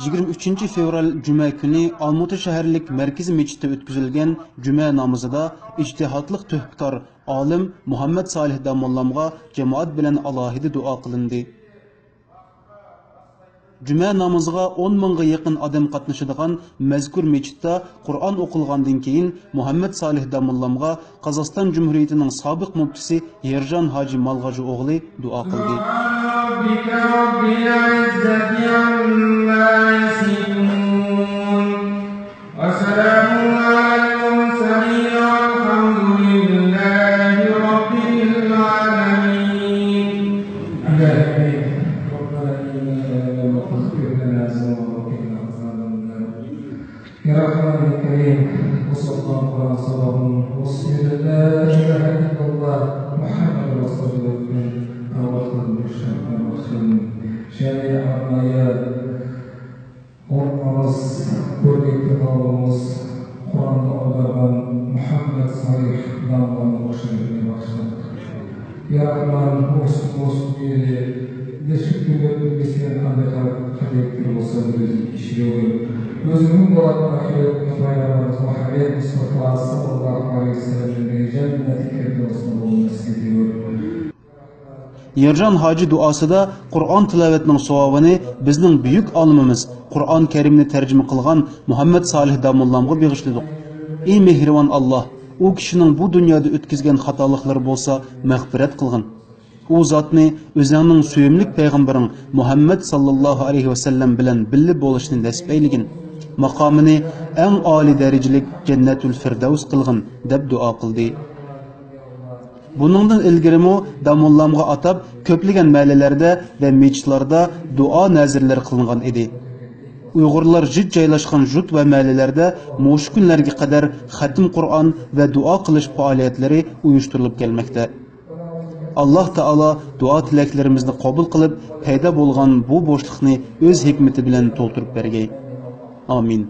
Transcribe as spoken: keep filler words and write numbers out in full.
يىگىرمە ئۈچىنچى فېۋرال جۈمە كۈنى ئالمۇتا شەھەرلىك مەركىزىي مەچىتتە ئۆتكۈزۈلگەن جۈمە نامىزىدا ئىجتىھاتلىق تۆھپىكار ئالىم مۇھەممەد سالىھ داموللامغا جامائەت بىلەن ئالاھىدە دۇئا قىلىندى. جۈمە نامىزىغا ئون مىڭغا يېقىن ئادەم قاتنىشىدىغان مەزكۇر مەچىتتە قۇرئان ئوقۇلغاندىن كېيىن، مۇھەممەد سالىھ داموللامغا قازاقىستان جۇمھۇرىيىتىنىڭ سابىق مۇپتىسى يېرجان ھاجى مالغاجى ئوغلى دۇئا قىلدى. سبحان ربك رب العزة عما يصفون. وسلام على المرسلين والحمد لله رب العالمين. آمين. ربنا إننا نؤمن بك فاغفر لنا ذنوبنا وقنا عذاب النار. يا رحمن يا كريم، وصلى الله على سيدنا محمد وسلم. لا إله إلا الله محمد رسول الله. اللهم اغفر لنا. شامل عطايا. ئورنىمىز، كۆرنەكلىك ئالىمىمىز، قۇرئاننى ئاڭلىغان مۇھەممەد سالىھ داموللامنىڭ ئوخشىمىغىنى باشلاپ. يا رەھمان، بۇ ئۇسۇل بولسۇن دېيىلى، دەشلىك دۆلەت بىلگىسىگە قانداق قەدەر بولسا بىر ئۆزىنىڭ ئىشى يوق. ئۆزىنىڭ بولاتقان خىيالىنى پايدىلانمىز، مۇھەممەد مۇستافا ساللاللاھۇ ئەلەيھى ۋەسەللەمنىڭ جەننەتكە كىرىدىغان بولماسلىقى. يېرجان ھاجى دۇئاسىدا قۇرئان تىلاۋەتنىڭ ساۋابىنى بىزنىڭ بۈيۈك ئالىمىمىز، قۇرئان كەرىمنى تەرجىمە قىلغان مۇھەممەد سالىھ داموللامغا بېغىشلىدۇق. ئى مېھرىبان ئاللاھ، ئۇ كىشىنىڭ بۇ دۇنيادا ئۆتكۈزگەن خاتالىقلىرى بولسا مەغپىرەت قىلغىن. ئۇ زاتنى ئۆزۈڭنىڭ سۆيۈملۈك پەيغەمبىرىڭ مۇھەممەد ساللاللاھۇ ئەلەيھى ۋەسەللەم بىلەن بىللە بولۇشنى نەسىپ ئەيلىگىن. ماقامىنى ئەڭ ئالىي دەرىجىلىك جەننەتۇل فىردەۋس قىلغىن، دەپ دۇئا قىلدى. بۇنىڭدىن ئىلگىرىمۇ داموللامغا ئاتاپ كۆپلىگەن مەھەللىلەردە ۋە مەچىتلاردا دۇئا نەزىرلىرى قىلىنغان ئىدى. ئۇيغۇرلار جىق جايلاشقان يۇرت ۋە مەھەللىلەردە مۇشۇ كۈنلەرگە قەدەر خەتىم قۇرئان ۋە دۇئا قىلىش پائالىيەتلىرى ئۇيۇشتۇرۇلۇپ كەلمەكتە. ئاللاھ تائالا دۇئا تىلەكلىرىمىزنى قوبۇل قىلىپ، پەيدا بولغان بۇ بوشلۇقنى ئۆز ھېكمىتى بىلەن تولدۇرۇپ بەرگەي. ئامىن.